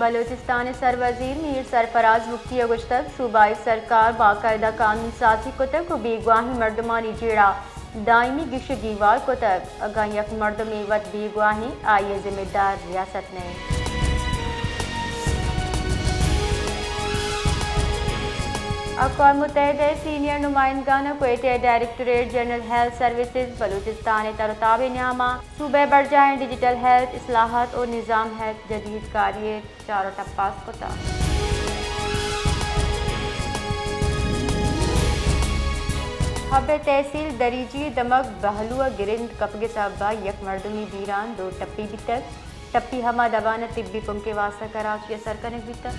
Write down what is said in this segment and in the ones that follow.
بلوچستان ءِ سروزیر میر سرفراز بگٹی ءَ گوشتگ، صوبائی سرکار باقاعدہ قانون سازی کتگ ءُ بیگواھیں مردمانی جیڑہ دائمی گیش ءُ گیوار کتگ، اگاں یک مردمے وت بیگواھیں، آئی ءِ ذمہ دار ریاست نہ اِنت۔ اقوام متحدہ ءِ سینئر نمائندگان ءَ کوئٹہ ءِ directorate general health services Balochistan ءِ تر ءُ تاب ءِ نیام ءَ صوبہ ءِ برجاہیں ڈیجیٹل ہیلتھ اصلاحات ءُ نظام ہیلتھ جدید کاری ءِ چارٹ ءَ پاس کتگ۔ حب ءِ تحصیل دریجی ءِ دمگ بہلو ءَ گرند کپگ ءِ سبب ءَ یک مردمے بیران، دو ٹپی بیتگ۔ ٹپی ہما دمان ءَ طبی کمک ءِ واستہ کراچی ءَ سر کنگ بیتگ۔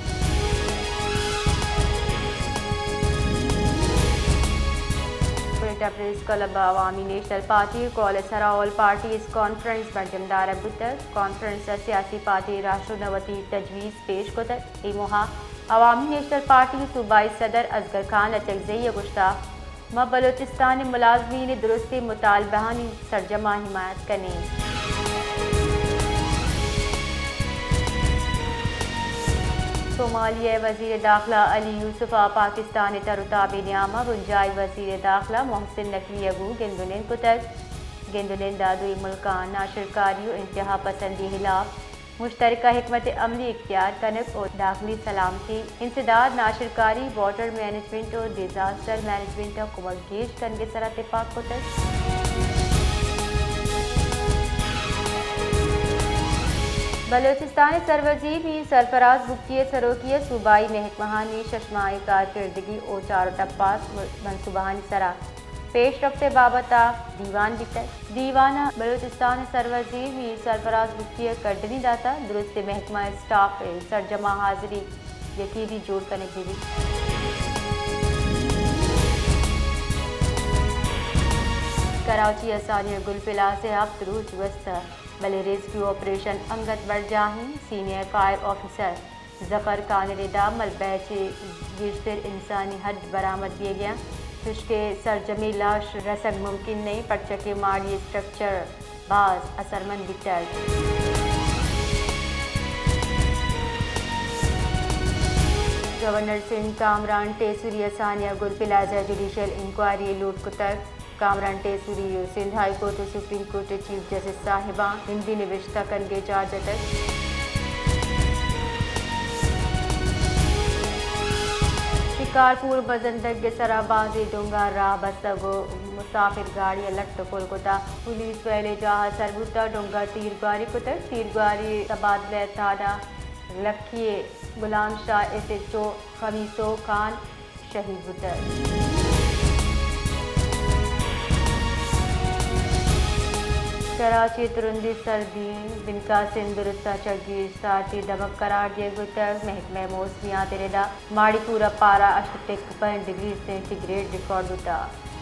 کوئٹہ پریس کلب ءَ عوامی نیشنل پارٹی ءِ کال ءِ سرا آل پارٹیز کانفرنس برجم دارگ بوتگ۔ کانفرنس ءَ سیاسی پارٹی راہشون ءَ وتی تجویز پیش کتگ۔ اے موہ ءَ عوامی نیشنل پارٹی ءِ صوبائی صدر اصغر خان اچکزئی ءَ گوشتگ، ما بلوچستان ءِ ملازمین ءِ درستیں مطالبہانی سرجم ءَ حمایت کنیں۔ صومالیہ ءِ وزیر داخلہ علی یوسف ءَ پاکستان ءِ تر ءُ تاب ءِ نیام ءَ بنجاہی وزیر داخلہ محسن نقوی ءَ گوں گند ءُ نند کتگ۔ گند ءُ نند ءَ دوئیں ملکاں ناشرکاری ءُ انتہا پسندی ءِ ہلاپ مشترکہ حکمت عملی اختیار کنگ ءُ داخلی سلامتی، انسداد، ناشرکاری، واٹر مینجمنٹ ءُ ڈیزاسٹر مینجمنٹ ءَ کمک گیش کنگ ءِ سرا تپاک کتگ۔ بلوچستان ءِ سروزیر میر سرفراز بگٹی ءِ سروکی ءَ صوبائی محکمہانی شش ماہیں کارکردگی ءُ چارٹ ءَ پاس منصوبہانی سرا پیش رفت ءِ بابت ءَ دیوان بیتگ۔ دیوان ءَ بلوچستان ءِ سروزیر میر سرفراز بگٹی ءَ کڈنی داتگ، درستیں محکمہ ءِ اسٹاف ءِ سرجم ءَ حاضری یقینی جوڑ کنگ بہ بیت۔ کراچی ءِ ہسانیہ گل پلازہ ءَ ہپت روچ گوستہ، بلے ریسکیو آپریشن انگت برجاہ اِنت، سینئر فائر آفیسر ظفر خان ءِ ردا ملبہ ءَ چہ گیشتر انسانی ہڈ برآمد بیگ ءَ اَنت، چوشکہ سرجمیں لاش رسگ ممکن نہ اِنت، پرچا کہ ماڑی اسٹرکچر باز اثرمند بیتگ۔ گورنر سندھ کامران ٹیسری ءَ ہسانیہ گل پلازہ ءَ جوڈیشل انکوائری ءِ لوٹ کتگ۔ کامران ٹیسری ءَ سندھ ہائی کورٹ ءُ سپریم کورٹ ءِ چیف جسٹس صاحباں ہندی نبشتہ کنگ ءِ چارج جتگ۔ شکارپور مزن ڈگ ءِ سرا بازیں ڈونگ ءَ راہ بستگ ءُ مسافر گاڑی ءَ لٹ ءُ پل کتگ۔ پولیس ویل ءِ جاہ ءَ سر بوتگ، ڈونگ ءَ تیرگواری کتگ۔ تیرگواری ءَ تبادلہ تھانہ لکھی ءِ غلام شاہ، ایس ایچ او خمیسو خان شہید بوتگ۔ کراچی ءِ ترندیں سردی، بنکاسیں درستاں چہ گیش ساعتی دمگ قرار دیگ بوتگ۔ محکمہ موسمیات ءِ ردا ماڑی پور ءَ پارہ ہشت ءُ ٹک پنچ ڈگری سینٹی گریڈ ریکارڈ بوتگ۔